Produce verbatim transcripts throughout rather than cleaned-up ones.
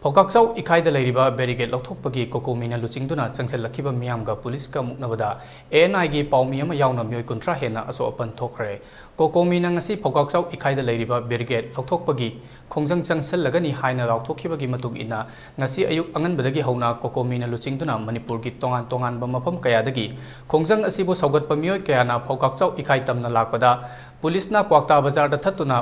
ꯐꯧꯀꯥꯛꯆꯥꯎ ꯏꯈꯥꯏꯗ ꯂꯩꯔꯤꯕ ꯕꯦꯔꯤꯒꯦꯠ ꯂꯧꯊꯣꯛꯄꯒꯤ ꯀꯣꯀꯣꯃꯤꯅ ꯂꯨꯆꯤꯡꯗꯨꯅ ꯆꯪꯁꯤꯜꯂꯛꯈꯤꯕ ꯃꯤꯌꯥꯝꯒ ꯄꯨꯂꯤꯁꯀ ꯃꯨꯛꯅꯕꯗ A N ꯑꯥꯏꯒꯤ ꯄꯥꯎꯃꯤ ꯑꯃ ꯌꯥꯎꯅ ꯃꯤꯑꯣꯏ ꯀꯨꯟꯊ꯭ꯔꯥ ꯍꯦꯟꯅ ꯑꯁꯣꯛ ꯑꯄꯟ ꯊꯣꯛꯈ꯭ꯔꯦ꯫ ꯀꯣꯀꯣꯃꯤꯅ ꯉꯁꯤ ꯐꯧꯀꯥꯛꯆꯥꯎ ꯏꯈꯥꯏꯗ ꯂꯩꯔꯤꯕ ꯕꯦꯔꯤꯒꯦꯠ ꯂꯧꯊꯣꯛꯄꯒꯤ ꯈꯣꯡꯖꯪ ꯆꯪꯁꯤꯜꯂꯒꯅꯤ ꯍꯥꯏꯅ ꯂꯥꯎꯊꯣꯛꯈꯤꯕꯒꯤ ꯃꯇꯨꯡ ꯏꯟꯅ, ꯉꯁꯤ ꯑꯌꯨꯛ ꯑꯉꯟꯕꯗꯒꯤ ꯍꯧꯅ ꯀꯣꯀꯣꯃꯤꯅ ꯂꯨꯆꯤꯡꯗꯨꯅ ꯃꯅꯤꯄꯨꯔꯒꯤ ꯇꯣꯉꯥꯟ ꯇꯣꯉꯥꯟꯕ ꯃꯐꯝ ꯀꯌꯥꯗꯒꯤ ꯈꯣꯡꯖꯪ ꯑꯁꯤꯕꯨ ꯁꯧꯒꯠꯄ ꯃꯤꯑꯣꯏ ꯀꯌꯥꯅ ꯐꯧꯀꯥꯛꯆꯥꯎ ꯏꯈꯥꯏ ꯇꯝꯅ ꯂꯥꯛꯄꯗ ꯄꯨꯂꯤꯁꯅ ꯀ꯭ꯋꯥꯛꯇꯥ ꯕꯖꯥꯔꯗ ꯊꯠꯇꯨꯅ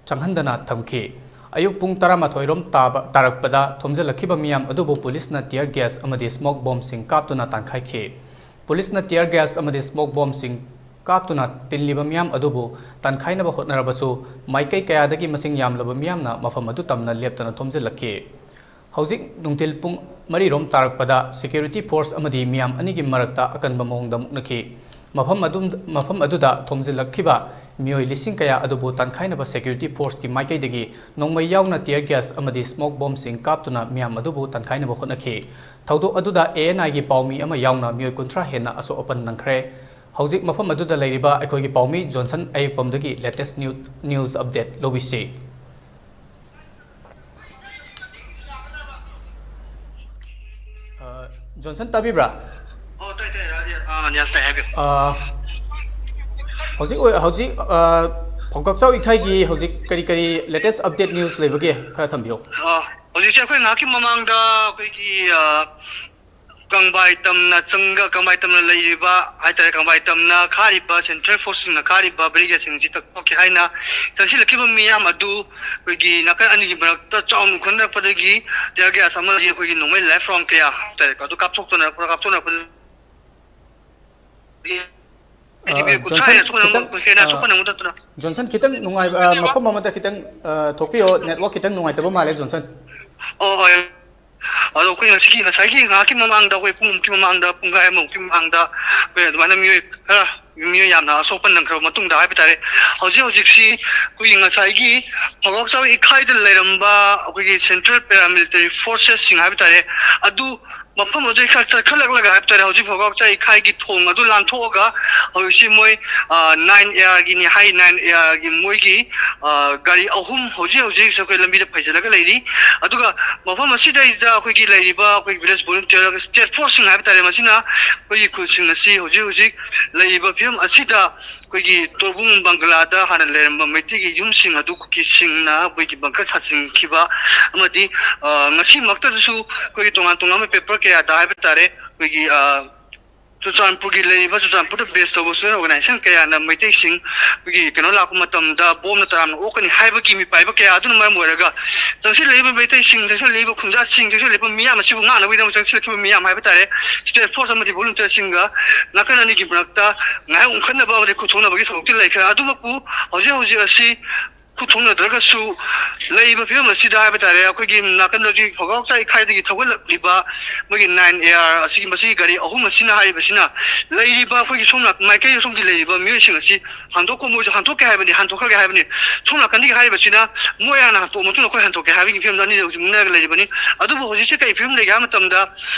ꯆꯪꯍꯟꯗꯅ ꯊꯝꯈꯤ꯫ ꯑꯌꯨꯛ ꯄꯨꯡ ꯇꯔꯥꯃꯥꯊꯣꯏ ꯔꯣꯝ ꯇꯥꯕ, ꯇꯥꯔꯛꯄꯗ ꯊꯣꯝꯖꯤꯜꯂꯛꯈꯤꯕ ꯃꯤꯌꯥꯝ ꯑꯗꯨꯕꯨ ꯄꯨꯂꯤꯁꯅ tear gas ꯑꯃꯗꯤ smoke bombꯁꯤꯡ ꯀꯥꯞꯇꯨꯅ ꯇꯥꯟꯈꯥꯏꯈꯤ꯫ ꯄꯨꯂꯤꯁꯅ tear gas ꯑꯃꯗꯤ smoke bombꯁꯤꯡ ꯀꯥꯞꯇꯨꯅ ꯇꯤꯜꯂꯤꯕ ꯃꯤꯌꯥꯝ ꯑꯗꯨꯕꯨ ꯇꯥꯟꯈꯥꯏꯅꯕ ꯍꯣꯠꯅꯔꯕꯁꯨ, ꯃꯥꯏꯀꯩ ꯀꯌꯥꯗꯒꯤ ꯃꯁꯤꯡ ꯌꯥꯝꯂꯕ ꯃꯤꯌꯥꯝꯅ ꯃꯐꯝ ꯑꯗꯨ ꯇꯝꯅ ꯂꯦꯞꯇꯅ ꯊꯣꯝꯖꯤꯜꯂꯛꯈꯤ꯫ ꯍꯧꯖꯤꯛ ꯅꯨꯡꯊꯤꯜ ꯄꯨꯡ ꯃꯔꯤ ꯔꯣꯝ ꯇꯥꯔꯛꯄꯗ security force ꯑꯃꯗꯤ ꯃꯤꯌꯥꯝ ꯑꯅꯤꯒꯤ ꯃꯔꯛꯇ ꯑꯀꯟꯕ ꯃꯑꯣꯡꯗ ꯃꯨꯛꯅꯈꯤ꯫ ꯃꯐꯝ ꯑꯗꯨꯝ, ꯃꯐꯝ ꯑꯗꯨꯗ ꯊꯣꯝꯖꯤꯜꯂꯛꯈꯤꯕ ꯃꯤꯑꯣꯏ ꯂꯤꯁꯤꯡ ꯀꯌꯥ ꯑꯗꯨꯕꯨ ꯇꯥꯟꯈꯥꯏꯅꯕ security forceꯀꯤ ꯃꯥꯏꯀꯩꯗꯒꯤ ꯅꯣꯡꯃꯩ ꯌꯥꯎꯅ tear gas ꯑꯃꯗꯤ smoke bombꯁꯤꯡ ꯀꯥꯞꯇꯨꯅ ꯃꯤꯌꯥꯝ ꯑꯗꯨꯕꯨ ꯇꯥꯟꯈꯥꯏꯅꯕ ꯍꯣꯠꯅꯈꯤ꯫ ꯊꯧꯗꯣꯛ ꯑꯗꯨꯗ ꯑꯦ ꯑꯦꯟ ꯑꯥꯏꯒꯤ ꯄꯥꯎꯃꯤ ꯑꯃ ꯌꯥꯎꯅ ꯃꯤꯑꯣꯏ ꯀꯨꯟꯊ꯭ꯔꯥ ꯍꯦꯟꯅ ꯑꯁꯣꯛ ꯑꯄꯟ ꯅꯪꯈ꯭ꯔꯦ꯫ ꯍꯧꯖꯤꯛ ꯃꯐꯝ ꯑꯗꯨꯗ ꯂꯩꯔꯤꯕ ꯑꯩꯈꯣꯏꯒꯤ ꯄꯥꯎꯃꯤ ꯖꯣꯟꯁꯟ ꯑꯌꯦꯛꯄꯝꯗꯒꯤ latest new-, news update ꯂꯧꯕꯤꯁꯤ꯫ ꯑ, ꯖꯣꯟꯁꯟ, ꯇꯥꯕꯤꯕ꯭ꯔꯥ? ꯑꯣ, ꯇꯥꯏ, ꯇꯥꯏ, ꯔꯥꯖꯦ꯫ ꯑꯥ, ꯅꯤꯌꯥꯁ ꯇꯥꯏ, ꯍꯥꯏꯕꯤꯌꯨ꯫ ꯑ, ꯍꯧꯖꯤꯛ ꯑꯣꯏ-, ꯍꯧꯖꯤꯛ, ꯑ, ꯐꯧꯀꯥꯛꯆꯥꯎ ꯏꯈꯥꯏꯒꯤ ꯍꯧꯖꯤꯛ ꯀꯔꯤ ꯀꯔꯤ latest update news ꯂꯩꯕꯒꯦ? ꯈꯔ ꯊꯝꯕꯤꯌꯨ꯫ ꯑ, ꯍꯧꯖꯤꯛꯁꯦ ꯑꯩꯈꯣꯏ ꯉꯥꯏꯍꯥꯛꯀꯤ ꯃꯃꯥꯡꯗ ꯑꯩꯈꯣꯏꯒꯤ, ꯑ, ꯀꯪꯕꯥꯏ ꯇꯝꯅ ꯆꯪꯒ-, ꯀꯪꯕꯥꯏ ꯇꯝꯅ ꯂꯩꯔꯤꯕ ꯍꯥꯏꯇꯥꯔꯦ, ꯀꯪꯕꯥꯏ ꯇꯝꯅ ꯈꯥꯔꯤꯕ central forceꯁꯤꯡꯅ ꯈꯥꯔꯤꯕ barricadeꯁꯤꯡ ꯑꯁꯤ ꯇꯛꯊꯣꯛꯀꯦ ꯍꯥꯏꯅ ꯆꯪꯁꯤꯜꯂꯛꯈꯤꯕ ꯃꯤꯌꯥꯝ ꯑꯗꯨ ꯑꯩꯈꯣꯏꯒꯤ ꯅꯥꯀꯟ ꯑꯅꯤꯒꯤ ꯃꯔꯛꯇ ꯆꯥꯎꯅ ꯎꯈꯠꯅꯔꯛꯄꯗꯒꯤ tear gas ꯑꯃꯗꯤ ꯑꯩꯈꯣꯏꯒꯤ ꯅꯣꯡꯃꯩ live round ꯀꯌꯥ ꯍꯥꯏꯇꯥꯔꯦꯀꯣ, ꯑꯗꯨ ꯀꯥꯞꯊꯣꯛꯇꯅ, ꯀꯥꯞꯊꯣꯛꯅꯔꯛꯄ ꯑ, ꯍꯥꯏꯗꯤ ꯃꯤꯑꯣꯏ ꯀꯨꯟꯊ꯭ꯔꯥ ꯖꯣꯟꯁꯟ, ꯍꯦꯟꯅ ꯁꯣꯛꯅ-, ꯈꯤꯇꯪ, ꯍꯦꯟꯅ ꯑ, ꯁꯣꯛꯅ ꯉꯝꯗꯅ ꯖꯣꯟꯁꯟ, ꯈꯤꯇꯪ ꯅꯨꯡꯉꯥꯏꯕ, ꯑ, ꯃꯐꯝ ꯑꯃꯗ ꯈꯤꯇꯪ, ꯑ, ꯊꯣꯛꯄꯤꯌꯣ, network ꯈꯤꯇꯪ ꯅꯨꯡꯉꯥꯏꯇꯕ ꯃꯥꯜꯂꯦ, ꯖꯣꯟꯁꯟ꯫ ꯑꯣ, ꯍꯣꯏ꯫ ꯑꯗꯣ ꯑꯩꯈꯣꯏ ꯉꯁꯤꯒꯤ, ꯉꯁꯥꯏꯒꯤ ꯉꯥꯏꯍꯥꯛꯀꯤ ꯃꯃꯥꯡꯗ, ꯑꯩꯈꯣꯏ ꯄꯨꯡꯃꯨꯛꯀꯤ ꯃꯃꯥꯡꯗ, ꯄꯨꯡꯈꯥꯏ ꯑꯃꯃꯨꯛꯀꯤ ꯃꯃꯥꯡꯗ ꯑꯩꯈꯣꯏ ꯑꯗꯨꯃꯥꯏꯅ ꯃꯤꯑꯣꯏ ꯈꯔ, ꯃꯤꯑꯣꯏ ꯌꯥꯝꯅ ꯑꯁꯣꯛꯄ ꯅꯪꯈ꯭ꯔꯕ ꯃꯇꯨꯡꯗ ꯍꯥꯏꯕ ꯇꯥꯔꯦ, ꯍꯧꯖꯤꯛ ꯍꯧꯖꯤꯛꯁꯤ ꯑꯩꯈꯣꯏꯒꯤ ꯉꯁꯥꯏꯒꯤ ꯐꯧꯀꯥꯛꯆꯥꯎ ꯏꯈꯥꯏꯗ ꯂꯩꯔꯝꯕ ꯑꯩꯈꯣꯏꯒꯤ central paramilitary forcesꯁꯤꯡ ꯍꯥꯏꯕ ꯇꯥꯔꯦ, ꯑꯗꯨ ꯃꯐꯝ ꯑꯗꯨꯗꯩ ꯈꯔ ꯆꯠꯈꯠꯂꯛꯂꯒ ꯍꯥꯏꯕ ꯇꯥꯔꯦ, ꯍꯧꯖꯤꯛ ꯐꯥꯎꯕ ꯆꯥꯏꯈꯥꯏꯒꯤ ꯊꯣꯡ ꯑꯗꯨ ꯂꯥꯟꯊꯣꯛꯑꯒ ꯍꯧꯖꯤꯛꯁꯤ ꯃꯣꯏ ꯅꯥꯏꯟ ꯑꯦ ꯑꯥꯔꯒꯤꯅꯤ ꯍꯥꯏ, ꯅꯥꯏꯟ ꯑꯦ ꯑꯥꯔꯒꯤ ꯃꯣꯏꯒꯤ ꯒꯥꯔꯤ ꯑꯍꯨꯝ ꯍꯧꯖꯤꯛ ꯍꯧꯖꯤꯛ ꯑꯩꯈꯣꯏ ꯂꯝꯕꯤꯗ ꯐꯩꯖꯤꯜꯂꯒ ꯂꯩꯔꯤ꯫ ꯑꯗꯨꯒ ꯃꯐꯝ ꯑꯁꯤꯗꯩꯗ ꯑꯩꯈꯣꯏꯒꯤ ꯂꯩꯔꯤꯕ ꯑꯩꯈꯣꯏ ꯚꯤꯂꯦꯖ ꯚꯣꯂꯨꯟꯇꯤꯌꯔ ꯁ꯭ꯇꯦꯠ ꯐꯣꯔꯁꯁꯤꯡ ꯍꯥꯏꯕ ꯇꯥꯔꯦ, ꯃꯁꯤꯅ ꯑꯩꯈꯣꯏꯒꯤ ꯈꯨꯜꯁꯤꯡ ꯑꯁꯤ ꯍꯧꯖꯤꯛ ꯍꯧꯖꯤꯛ ꯂꯩꯔꯤꯕ ꯐꯤꯕꯝ ꯑꯁꯤꯗ ꯑꯩꯈꯣꯏꯒꯤ ꯇꯣꯔꯕꯨꯡ ꯕꯪꯒꯂꯥꯗ ꯍꯥꯟꯅ ꯂꯩꯔꯝꯕ ꯃꯩꯇꯩꯒꯤ ꯌꯨꯝꯁꯤꯡ ꯑꯗꯨ ꯀꯨꯀꯤꯁꯤꯡꯅ ꯑꯩꯈꯣꯏꯒꯤ ꯕꯪꯀꯔ ꯁꯥꯖꯤꯟꯈꯤꯕ ꯑꯃꯗꯤ ꯉꯁꯤꯃꯛꯇꯗꯁꯨ ꯑꯩꯈꯣꯏꯒꯤ ꯇꯣꯉꯥꯟ ꯇꯣꯉꯥꯟꯕ ꯄꯦꯄꯔ ꯀꯌꯥꯗ ꯍꯥꯏꯕ ꯇꯥꯔꯦ, ꯑꯩꯈꯣꯏꯒꯤ ꯆꯨꯔꯆꯥꯟꯄꯨꯔꯒꯤ ꯂꯩꯔꯤꯕ ꯆꯨꯔꯆꯥꯟꯄꯨꯔꯗ ꯕꯦꯁ ꯇꯧꯕ ꯁ꯭ꯇꯨꯗꯦꯟ ꯑꯣꯔꯒꯅꯥꯏꯖꯦꯁꯟ ꯀꯌꯥꯅ ꯃꯩꯇꯩꯁꯤꯡ ꯑꯩꯈꯣꯏꯒꯤ ꯀꯩꯅꯣ ꯂꯥꯛꯄ ꯃꯇꯝꯗ ꯕꯣꯝꯅ ꯇꯔꯥꯝꯅ ꯑꯣꯛꯀꯅꯤ ꯍꯥꯏꯕꯒꯤ ꯃꯤꯄꯥꯏꯕ ꯀꯌꯥ ꯑꯗꯨꯅ ꯃꯔꯝ ꯑꯣꯏꯔꯒ ꯆꯪꯁꯤꯜꯂꯛꯂꯤꯕ ꯃꯩꯇꯩꯁꯤꯡ, ꯆꯪꯁꯤꯜꯂꯛꯂꯤꯕ ꯈꯨꯟꯖꯥꯁꯤꯡ, ꯆꯪꯁꯤꯜꯂꯛꯂꯤꯕ ꯃꯤꯌꯥꯝ ꯑꯁꯤꯕꯨ ꯉꯥꯛꯅꯕꯒꯤꯗꯃꯛ ꯆꯪꯁꯤꯜꯂꯛꯈꯤꯕ ꯃꯤꯌꯥꯝ ꯍꯥꯏꯕ ꯇꯥꯔꯦ, ꯁ꯭ꯇꯦꯠ ꯐꯣꯔꯁ ꯑꯃꯗꯤ ꯚꯣꯂꯨꯟꯇꯤꯌꯔꯁꯤꯡꯒ ꯅꯥꯀꯟ ꯑꯅꯤꯒꯤ ꯃꯔꯛꯇ ꯉꯥꯏꯍꯥꯛ ꯎꯪꯈꯠꯅꯕ ꯑꯃꯗꯤ ꯈꯨꯠꯊꯣꯛꯅꯕꯒꯤ ꯊꯧꯗꯣꯛꯇꯤ ꯂꯩꯈ꯭ꯔꯦ꯫ ꯑꯗꯨꯃꯛꯄꯨ ꯍꯧꯖꯤꯛ ꯍꯧꯖꯤꯛ ꯑꯁꯤ ꯈꯨꯠꯊꯣꯛꯅꯗ꯭ꯔꯒꯁꯨ ꯂꯩꯔꯤꯕ ꯐꯤꯕꯝ ꯑꯁꯤꯗ ꯍꯥꯏꯕ ꯇꯥꯔꯦ, ꯑꯩꯈꯣꯏꯒꯤ ꯅꯥꯀꯟꯗ ꯍꯧꯖꯤꯛ ꯐꯧꯒꯥꯎ ꯆꯥꯏꯈꯥꯏꯗꯒꯤ ꯊꯧꯒꯠꯂꯛꯂꯤꯕ ꯃꯣꯏꯒꯤ ꯅꯥꯏꯟ ꯑꯦ ꯑꯥꯔ ꯑꯁꯤꯒꯤ, ꯃꯁꯤꯒꯤ ꯒꯥꯔꯤ ꯑꯍꯨꯝ ꯑꯁꯤꯅ ꯍꯥꯏꯔꯤꯕꯁꯤꯅ ꯂꯩꯔꯤꯕ ꯑꯩꯈꯣꯏꯒꯤ ꯁꯣꯝ ꯅꯥꯀ-, ꯃꯥꯏꯀꯩ ꯑꯁꯣꯝꯒꯤ ꯂꯩꯔꯤꯕ ꯃꯤꯑꯣꯏꯁꯤꯡ ꯑꯁꯤ ꯍꯟꯗꯣꯛꯈꯣ, ꯃꯣꯏꯁꯨ ꯍꯟꯗꯣꯛꯀꯦ ꯍꯥꯏꯕꯅꯤ, ꯍꯟꯗꯣꯛꯈ꯭ꯔꯒꯦ ꯍꯥꯏꯕꯅꯤ꯫ ꯁꯣꯝ ꯅꯥꯀꯟꯗꯒꯤ ꯍꯥꯏꯔꯤꯕꯁꯤꯅ ꯃꯣꯏ ꯍꯥꯟꯅ ꯍꯟꯗꯣꯛꯑ ꯃꯇꯨꯡꯗ ꯑꯩꯈꯣꯏ ꯍꯟꯗꯣꯛꯀꯦ ꯍꯥꯏꯕꯒꯤ ꯐꯤꯕꯝꯗ ꯑꯅꯤꯗ ꯍꯧꯖꯤꯛ ꯃꯨꯛꯅꯔꯒ ꯂꯩꯔꯤꯕꯅꯤ꯫ ꯑꯗꯨꯕꯨ ꯍꯧꯖꯤꯛꯁꯦ ꯀꯔꯤ ꯐꯤꯕꯝ ꯂꯩꯒꯦ ꯍꯥꯏꯕ ꯃꯇꯝꯗ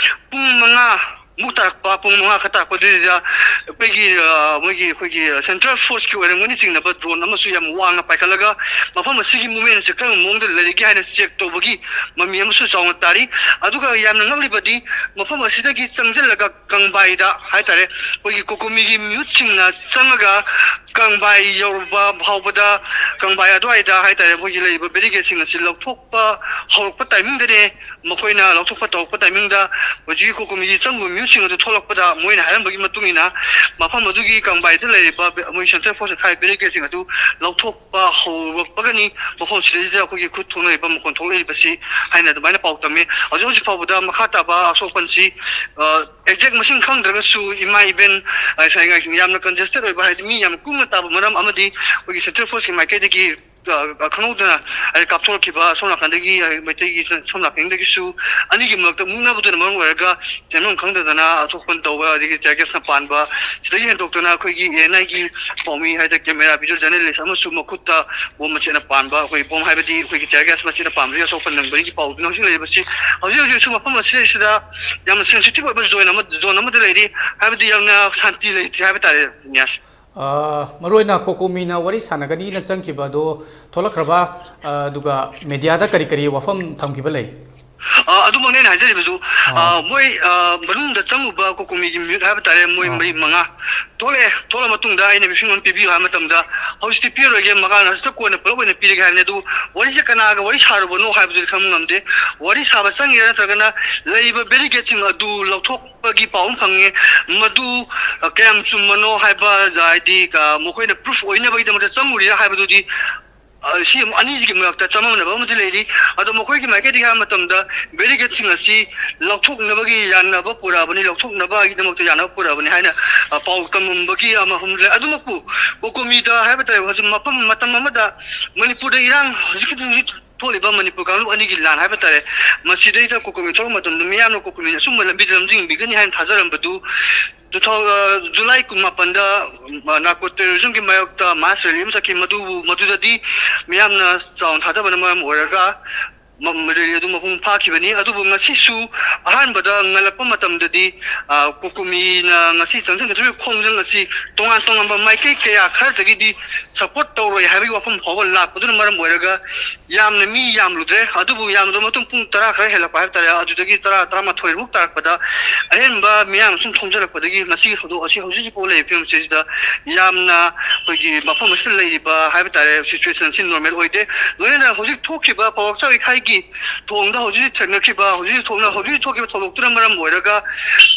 ꯄꯨꯡ ꯃꯉꯥ ꯃꯨꯛ ꯇꯥꯔꯛꯄ, ꯄꯨꯡ ꯃꯉꯥ ꯈꯔ ꯇꯥꯔꯛꯄ ꯑꯗꯨꯏꯗꯨꯗ ꯑꯩꯈꯣꯏꯒꯤ, ꯑ, ꯃꯣꯏꯒꯤ ꯑꯩꯈꯣꯏꯒꯤ ꯁꯦꯟꯇ꯭ꯔꯦꯜ ꯐꯣꯔꯁꯀꯤ ꯑꯣꯏꯔꯝꯒꯅꯤ ꯆꯤꯡꯅꯕ ꯗ꯭ꯔꯣꯟ ꯑꯃꯁꯨ ꯌꯥꯝ ꯋꯥꯡꯅ ꯄꯥꯏꯈꯠꯂꯒ ꯃꯐꯝ ꯑꯁꯤꯒꯤ ꯃꯨꯞꯃꯦꯟꯁꯦ ꯀꯔꯝꯕ ꯃꯑꯣꯡꯗ ꯂꯩꯔꯤꯒꯦ ꯍꯥꯏꯅ ꯆꯦꯛ ꯇꯧꯕꯒꯤ ꯃꯃꯤ ꯑꯃꯁꯨ ꯆꯥꯎꯅ ꯇꯥꯔꯤ꯫ ꯑꯗꯨꯒ ꯌꯥꯝꯅ ꯉꯛꯂꯤꯕꯗꯤ ꯃꯐꯝ ꯑꯁꯤꯗꯒꯤ ꯆꯪꯁꯤꯜꯂꯒ ꯀꯪꯕꯥꯏꯗ ꯍꯥꯏꯇꯥꯔꯦ, ꯑꯩꯈꯣꯏꯒꯤ ꯀꯣꯀꯣꯃꯤꯒꯤ ꯃꯤꯍꯨꯠꯁꯤꯡꯅ ꯆꯪꯉꯒ ꯀꯪꯕꯥꯏ ꯌꯧꯔꯕ ꯐꯥꯎꯕꯗ, ꯀꯪꯕꯥꯏ ꯑꯗꯨꯋꯥꯏꯗ ꯍꯥꯏꯇꯥꯔꯦ, ꯑꯩꯈꯣꯏꯒꯤ ꯂꯩꯔꯤꯕ ꯕꯦꯔꯤꯒꯦꯠꯁꯤꯡ ꯑꯁꯤ ꯂꯧꯊꯣꯛꯄ ꯍꯧꯔꯛꯄ ꯇꯥꯏꯃꯤꯡꯗꯅꯦ, ꯃꯈꯣꯏꯅ ꯂꯧꯊꯣꯛꯄ ꯇꯧꯔꯛꯄ ꯇꯥꯏꯃꯤꯡꯗ ꯍꯧꯖꯤꯛꯀꯤ ꯀꯣꯀꯣꯃꯤꯒꯤ ꯆꯪꯕ ꯃꯤꯍꯨꯠꯁꯤꯡ ꯑꯗꯨ ꯊꯣꯛꯂꯛꯄꯗ ꯃꯣꯏꯅ ꯍꯥꯏꯔꯝꯕꯒꯤ ꯃꯇꯨꯡ ꯏꯟꯅ ꯃꯐꯝ ꯑꯗꯨꯒꯤ ꯀꯪꯕꯥꯏꯗ ꯂꯩꯔꯤꯕ ꯕꯦ-, ꯃꯣꯏ ꯁꯦꯟꯇ꯭ꯔꯦꯜ ꯐꯣꯔꯁ ꯊꯥꯔꯤꯕ ꯕꯦꯔꯤꯒꯦꯠꯁꯤꯡ ꯑꯗꯨ ꯂꯧꯊꯣꯛꯄ ꯍꯧꯔꯛꯄꯒꯅꯤ ꯃꯐꯝ ꯁꯤꯗꯩꯁꯤꯗ ꯑꯩꯈꯣꯏꯒꯤ ꯈꯨꯠ ꯊꯣꯛꯅꯔꯤꯕ ꯃꯈꯣꯟ ꯊꯣꯛꯂꯛꯏꯕꯁꯤ ꯍꯥꯏꯅ ꯑꯗꯨꯃꯥꯏꯅ ꯄꯥꯎ ꯇꯝꯃꯤ꯫ ꯍꯧꯖꯤꯛ ꯍꯧꯖꯤꯛ ꯐꯥꯎꯕꯗ ꯃꯈꯥ ꯇꯥꯕ ꯑꯁꯣꯛꯄꯟꯁꯤ, ꯑ, ꯑꯦꯛꯖꯦꯛ ꯃꯁꯤꯡ ꯈꯪꯗ꯭ꯔꯒꯁꯨ ꯏꯃꯥ ꯏꯕꯦꯟ, ꯑ, ꯉꯁꯥꯏ ꯌꯥꯝꯅ ꯀꯟꯖꯦꯁꯇꯦꯠ ꯑꯣꯏꯕ, ꯍꯥꯏꯗꯤ ꯃꯤ ꯌꯥꯝ ꯀꯨꯡꯅ ꯇꯥꯕ ꯃꯔꯝ ꯑꯃꯗꯤ ꯑꯩꯈꯣꯏꯒꯤ ꯁꯦꯟꯇ꯭ꯔꯦꯜ ꯐꯣꯔꯁꯀꯤ ꯃꯥꯏꯀꯩꯗꯒꯤ ꯑ, ꯈꯪꯍꯧꯗꯅ, ꯍꯥꯏꯗꯤ, ꯀꯥꯞꯊꯣꯔꯛꯈꯤꯕ ꯁꯣꯝ ꯅꯥꯀꯟꯗꯒꯤ, ꯍꯥꯏꯗꯤ, ꯃꯩꯇꯩꯒꯤ ꯁꯣꯝ ꯅꯥꯀꯟꯗꯒꯤꯁꯨ ꯑꯅꯤꯒꯤ ꯃꯔꯛꯇ ꯃꯨꯛꯅꯕꯗꯨꯅ ꯃꯔꯝ ꯑꯣꯏꯔꯒ ꯆꯦꯟꯐꯝ ꯈꯪꯗꯗꯅ ꯑꯁꯣꯛꯄ ꯇꯧꯕ, ꯑꯗꯒꯤ tear gas ꯅ ꯄꯥꯟꯕ, ꯁꯤꯗꯒꯤ ꯍꯦꯟꯗꯣꯛꯇꯅ ꯑꯩꯈꯣꯏꯒꯤ ANI ꯒꯤ ꯄꯥꯎꯃꯤ, ꯍꯥꯏꯗꯤ, camera video journalist ꯑꯃꯁꯨ ꯃꯈꯨꯠꯇ bomb ꯃꯆꯦꯠꯅ ꯄꯥꯟꯕ, ꯑꯩꯈꯣꯏ bomb ꯍꯥꯏꯕꯗꯤ ꯑꯩꯈꯣꯏꯒꯤ tear gas ꯃꯆꯦꯠꯅ ꯄꯥꯟꯕꯒꯤ ꯑꯁꯣꯛꯄ ꯅꯪꯕꯒꯤ ꯄꯥꯎꯗꯨ ꯅꯛꯁꯤꯜꯂꯛꯂꯤꯕꯁꯤ ꯍꯧꯖꯤꯛ ꯍꯧꯖꯤꯛꯁꯨ ꯃꯐꯝ ꯑꯁꯤꯗꯩꯁꯤꯗ ꯌꯥꯝꯅ sensitive ꯑꯣꯏꯕ zone ꯑꯃ, zone ꯑꯃꯗ ꯂꯩꯔꯤ, ꯍꯥꯏꯕꯗꯤ ꯌꯥꯝꯅ ꯁꯥꯟꯇꯤ ꯂꯩꯇꯦ ꯍꯥꯏꯕ ꯇꯥꯔꯦ, ꯅꯤꯌꯥꯁ꯫ ꯑ, ꯃꯔꯨꯑꯣꯏꯅ ꯀꯣꯀꯣꯃꯤꯅ ꯋꯥꯔꯤ ꯁꯥꯟꯅꯒꯅꯤꯅ ꯆꯪꯈꯤꯕ ꯑꯗꯣ ꯊꯣꯛꯂꯛꯈ꯭ꯔꯕ, ꯑ, ꯑꯗꯨꯒ media ꯗ ꯀꯔꯤ ꯀꯔꯤ ꯋꯥꯐꯝ ꯊꯝꯈꯤꯕ ꯂꯩ? ꯑ, ꯑꯗꯨꯃꯛꯅꯦ ꯑꯩꯅ ꯍꯥꯏꯖꯔꯤꯕꯁꯨ꯫ ꯑ꯫ ꯑ, ꯃꯣꯏ, ꯑ, ꯃꯅꯨꯡꯗ ꯆꯪꯉꯨꯕ ꯀꯣꯀꯣꯃꯤꯒꯤ ꯃꯤꯍꯨꯠ ꯍꯥꯏꯕ ꯇꯥꯔꯦ, ꯃꯣꯏ ꯑ꯫ ꯃꯔꯤ ꯃꯉꯥ ꯊꯣꯛꯂꯛꯑꯦ꯫ ꯊꯣꯛꯂꯛꯑ ꯃꯇꯨꯡꯗ ꯑꯩꯅ briefing ꯑꯃ ꯄꯤꯕꯤꯌꯨ ꯍꯥꯏꯕ ꯃꯇꯝꯗ, "ꯍꯧꯖꯤꯛꯇꯤ ꯄꯤꯔꯔꯣꯏꯒꯦ, ꯃꯈꯥ ꯍꯧꯖꯤꯛꯇ ꯀꯣꯟꯅ ꯄꯨꯂꯞ ꯑꯣꯏꯅ ꯄꯤꯔꯒꯦ" ꯍꯥꯏꯕꯅꯤ꯫ ꯑꯗꯨ ꯋꯥꯔꯤꯁꯦ ꯀꯅꯥꯒ ꯋꯥꯔꯤ ꯁꯥꯔꯨꯕꯅꯣ ꯍꯥꯏꯕꯗꯨꯗꯤ ꯈꯪꯕ ꯉꯝꯗꯦ꯫ ꯋꯥꯔꯤ ꯁꯥꯕ ꯆꯪꯉꯤꯔꯥ ꯅꯠꯇ꯭ꯔꯒꯅ ꯂꯩꯔꯤꯕ barricade ꯁꯤꯡ ꯑꯗꯨ ꯂꯧꯊꯣꯛ ꯒꯤ ꯄꯥꯎ ꯑꯃ ꯐꯪꯉꯦ꯫ ꯃꯗꯨ, ꯑ, ꯀꯌꯥꯝ ꯆꯨꯝꯕꯅꯣ ꯍꯥꯏꯕ, ꯍꯥꯏꯗꯤ, ꯑ, ꯃꯈꯣꯏꯅ proof ꯑꯣꯏꯅꯕꯒꯤꯗꯃꯛꯇ ꯆꯪꯉꯨꯔꯤꯔꯥ ꯍꯥꯏꯕꯗꯨꯗꯤ, ꯑ, ꯁꯤ ꯑꯅꯤꯁꯤꯒꯤ ꯃꯔꯛꯇ ꯆꯃꯝꯅꯕ ꯑꯃꯗꯤ ꯂꯩꯔꯤ꯫ ꯑꯗꯣ ꯃꯈꯣꯏꯒꯤ ꯃꯥꯏꯀꯩꯗꯒꯤ ꯍꯥꯏꯕ ꯃꯇꯝꯗ, barricade ꯁꯤꯡ ꯑꯁꯤ ꯂꯧꯊꯣꯛꯅꯕꯒꯤ ꯌꯥꯅꯕ ꯄꯨꯔꯛꯑꯕꯅꯤ, ꯂꯧꯊꯣꯛꯅꯕꯒꯤꯗꯃꯛꯇ ꯌꯥꯅꯕ ꯄꯨꯔꯛꯑꯕꯅꯤ ꯍꯥꯏꯅ, ꯑ, ꯄꯥꯎ ꯇꯝꯂꯝꯕꯒꯤ ꯑꯃ ꯑꯍꯨꯝ ꯂꯩ꯫ ꯑꯗꯨꯃꯛꯄꯨ ꯀꯣꯀꯣꯃꯤꯗ ꯍꯥꯏꯕ ꯇꯥꯔꯦ, ꯍꯧꯖꯤꯛ ꯃꯐꯝ, ꯃꯇꯝ ꯑꯃꯗ ꯃꯅꯤꯄꯨꯔꯗ ꯏꯔꯥꯡ ꯍꯧꯖꯤꯛꯀꯤ ꯍꯧꯖꯤꯛ ꯊꯣꯛꯂꯤꯕ ꯃꯅꯤꯄꯨꯔ ꯀꯥꯡꯂꯨꯞ ꯑꯅꯤꯒꯤ ꯂꯥꯟ ꯍꯥꯏꯕ ꯇꯥꯔꯦ, ꯃꯁꯤꯗꯩꯗ ꯀꯣꯀꯣꯃꯤ ꯊꯣꯛꯂꯛꯄ ꯃꯇꯝꯗ ꯃꯤꯌꯥꯝꯅ ꯀꯣꯀꯣꯃꯤꯅ ꯑꯆꯨꯝꯕ ꯂꯝꯕꯤꯗ ꯂꯝꯖꯤꯡꯕꯤꯒꯅꯤ ꯍꯥꯏꯅ ꯊꯥꯖꯔꯝꯕꯗꯨ, two thousand, ꯑ, July ꯀꯨꯟꯃꯥꯄꯟꯗ, ꯑ, narco terrorism ꯒꯤ ꯃꯥꯌꯣꯛꯇ mass rally ꯑꯃ ꯆꯠꯈꯤ꯫ ꯃꯗꯨꯕꯨ, ꯃꯗꯨꯗꯗꯤ ꯃꯤꯌꯥꯝꯅ ꯆꯥꯎꯅ ꯊꯥꯗꯕꯅ ꯃꯔꯝ ꯑꯣꯏꯔꯒ ꯃ-, ꯃ-, rally ꯑꯗꯨ ꯃꯄꯨꯡ ꯐꯥꯈꯤꯕꯅꯤ꯫ ꯑꯗꯨꯕꯨ ꯉꯁꯤꯁꯨ ꯑꯍꯥꯟꯕꯗ ꯉꯜꯂꯛꯄ ꯃꯇꯝꯗꯗꯤ, ꯑ, ꯀꯣꯀꯣꯃꯤꯅ ꯉꯁꯤ ꯆꯪꯁꯤꯟꯒꯗꯧꯔꯤꯕ ꯈꯣꯡꯖꯪ ꯑꯁꯤ ꯇꯣꯉꯥꯟ ꯇꯣꯉꯥꯟꯕ ꯃꯥꯏꯀꯩ ꯀꯌꯥ ꯈꯔꯗꯒꯤꯗꯤ support ꯇꯧꯔꯣꯏ ꯍꯥꯏꯕꯒꯤ ꯋꯥꯐꯝ ꯐꯥꯎꯕ ꯂꯥꯛꯄꯗꯨꯅ ꯃꯔꯝ ꯑꯣꯏꯔꯒ ꯌꯥꯝꯅ ꯃꯤ ꯌꯥꯝꯂꯨꯗ꯭ꯔꯦ꯫ ꯑꯗꯨꯕꯨ ꯌꯥꯝꯗ꯭ꯔꯕ ꯃꯇꯨꯡ ꯄꯨꯡ ꯇꯔꯥ ꯈꯔ ꯍꯦꯜꯂꯛꯄ ꯍꯥꯏꯕ ꯇꯥꯔꯦ, ꯑꯗꯨꯗꯒꯤ ꯇꯔꯥ, ꯇꯔꯥꯃꯥꯊꯣꯏꯃꯨꯛ ꯇꯥꯔꯛꯄꯗ ꯑꯍꯦꯟꯕ ꯃꯤꯌꯥꯝ ꯁꯨꯝ ꯊꯣꯝꯖꯤꯜꯂꯛꯄꯗꯒꯤ ꯉꯁꯤꯒꯤ ꯊꯧꯗꯣꯛ ꯑꯁꯤ ꯍꯧꯖꯤꯛ ꯍꯧꯖꯤꯛ ꯐꯥꯎ ꯂꯩꯔꯤꯕ ꯐꯤꯕꯝ ꯑꯁꯤꯗ ꯌꯥꯝꯅ ꯑꯩꯈꯣꯏꯒꯤ ꯃꯐꯝ ꯑꯁꯤꯗ ꯂꯩꯔꯤꯕ ꯍꯥꯏꯕ ꯇꯥꯔꯦ, situation ꯑꯁꯤ normal ꯑꯣꯏꯗꯦ꯫ ꯂꯣꯏꯅꯅ ꯍꯧꯖꯤꯛ ꯊꯣꯛꯈꯤꯕ ꯄꯥꯎꯔꯥꯛꯆꯥꯎ ꯏꯈꯥꯏꯒꯤ ꯊꯣꯡꯗ ꯍꯧꯖꯤꯛ ꯊꯦꯡꯅꯈꯤꯕ, ꯍꯧꯖꯤꯛ ꯊꯣꯛꯅ-, ꯍꯧꯖꯤꯛ ꯊꯣꯛꯈꯤꯕ ꯊꯧꯗꯣꯛꯇꯨꯅ ꯃꯔꯝ ꯑꯣꯏꯔꯒ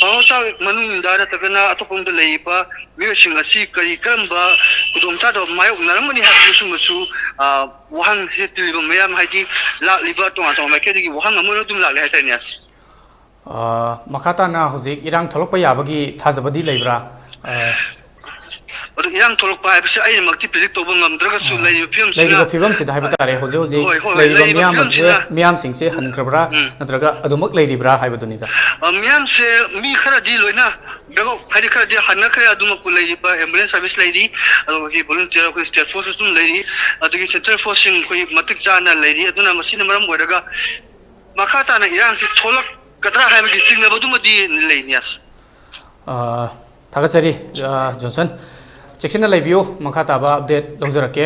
ꯄꯥꯎꯔꯥꯛꯆꯥꯎ ꯃꯅꯨꯡꯗ ꯅꯠꯇ꯭ꯔꯒꯅ ꯑꯇꯣꯞꯄ ꯃꯐꯝꯗ ꯂꯩꯔꯤꯕ ꯃꯤꯑꯣꯏꯁꯤꯡ ꯑꯁꯤ ꯀꯔꯤ ꯀꯔꯝꯕ ꯈꯨꯗꯣꯡꯆꯥꯗꯕ ꯃꯥꯌꯣꯛꯅꯔꯝꯒꯅꯤ ꯍꯥꯏꯕꯗꯨ ꯁꯨꯝꯕꯁꯨ, ꯑ, ꯋꯥꯍꯪꯁꯦ ꯇꯤꯜꯂꯤꯕ ꯃꯌꯥꯝ, ꯍꯥꯏꯗꯤ ꯂꯥꯛꯂꯤꯕ ꯇꯣꯉꯥꯟ ꯇꯣꯉꯥꯟꯕ ꯃꯥꯏꯀꯩꯗꯒꯤ ꯋꯥꯍꯪ ꯑꯃ ꯑꯣꯏꯅ ꯑꯗꯨꯝ ꯂꯥꯛꯂꯦ ꯍꯥꯏꯇꯥꯔꯦꯅꯦ꯫ ꯑ, ꯃꯈꯥ ꯇꯥꯅ ꯍꯧꯖꯤꯛ ꯏꯔꯥꯡ ꯊꯣꯛꯂꯛꯄ ꯌꯥꯕꯒꯤ ꯊꯥꯖꯕꯗꯤ ꯂꯩꯕ꯭ꯔꯥ? ꯑ, ꯑꯗꯨ ꯏꯔꯥꯡ ꯊꯣꯛꯂꯛꯄ ꯍꯥꯏꯕꯁꯤ ꯑꯩꯅꯃꯛꯇꯤ predict ꯇꯧꯕ ꯉꯝꯗ꯭ꯔꯒꯁꯨ, ꯑꯥ, ꯂꯩꯔꯤꯕ ꯐꯤꯕꯝꯁꯤꯅ, ꯂꯩꯔꯤꯕ ꯐꯤꯕꯝꯁꯤꯗ ꯍꯥꯏꯕ ꯇꯥꯔꯦ, ꯍꯧꯖꯤꯛ ꯍꯧꯖꯤꯛ ꯍꯣꯏ, ꯍꯣꯏ, ꯂꯩꯔꯤꯕ ꯂꯩꯔꯤꯕ ꯃꯤꯌꯥꯝ ꯑꯁꯦ, ꯐꯤꯕꯝꯁꯤꯅ, ꯃꯤꯌꯥꯝꯁꯤꯡꯁꯦ ꯍꯟꯈ꯭ꯔꯕ꯭ꯔꯥ, ꯎꯝ꯫ ꯅꯠꯇ꯭ꯔꯒ ꯑꯗꯨꯃꯛ ꯂꯩꯔꯤꯕ꯭ꯔꯥ ꯍꯥꯏꯕꯗꯨꯅꯤꯗ꯫ ꯑ, ꯃꯤꯌꯥꯝꯁꯦ ꯃꯤ ꯈꯔꯗꯤ ꯂꯣꯏꯅ back out, ꯍꯥꯏꯗꯤ ꯈꯔꯗꯤ ꯍꯟꯅꯈ꯭ꯔꯦ, ꯑꯗꯨꯃꯛꯄꯨ ꯂꯩꯔꯤꯕ ambulance service ꯂꯩꯔꯤ, ꯑꯗꯨꯒ ꯑꯩꯈꯣꯏꯒꯤ volunteer, ꯑꯩꯈꯣꯏ state force ꯑꯗꯨꯝ ꯂꯩꯔꯤ, ꯑꯗꯒꯤ central force ꯁꯤꯡ ꯑꯩꯈꯣꯏ ꯃꯇꯤꯛ ꯆꯥꯅ ꯂꯩꯔꯤ꯫ ꯑꯗꯨꯅ ꯃꯁꯤꯅ ꯃꯔꯝ ꯑꯣꯏꯔꯒ ꯃꯈꯥ ꯇꯥꯅ ꯏꯔꯥꯡꯁꯤ ꯊꯣꯛꯂꯛꯀꯗ꯭ꯔꯥ ꯍꯥꯏꯕꯒꯤ ꯆꯤꯡꯅꯕꯗꯨꯃꯗꯤ ꯂꯩ, ꯅꯤꯌꯥꯁ꯫ ꯑ, ꯊꯥꯒꯠꯆꯔꯤ, ꯑ, ꯖꯣꯟꯁꯟ꯫ ꯆꯦꯛꯁꯤꯟꯅ ꯂꯩꯕꯤꯌꯨ, ꯃꯈꯥ ꯇꯥꯕ update ꯂꯧꯖꯔꯛꯀꯦ꯫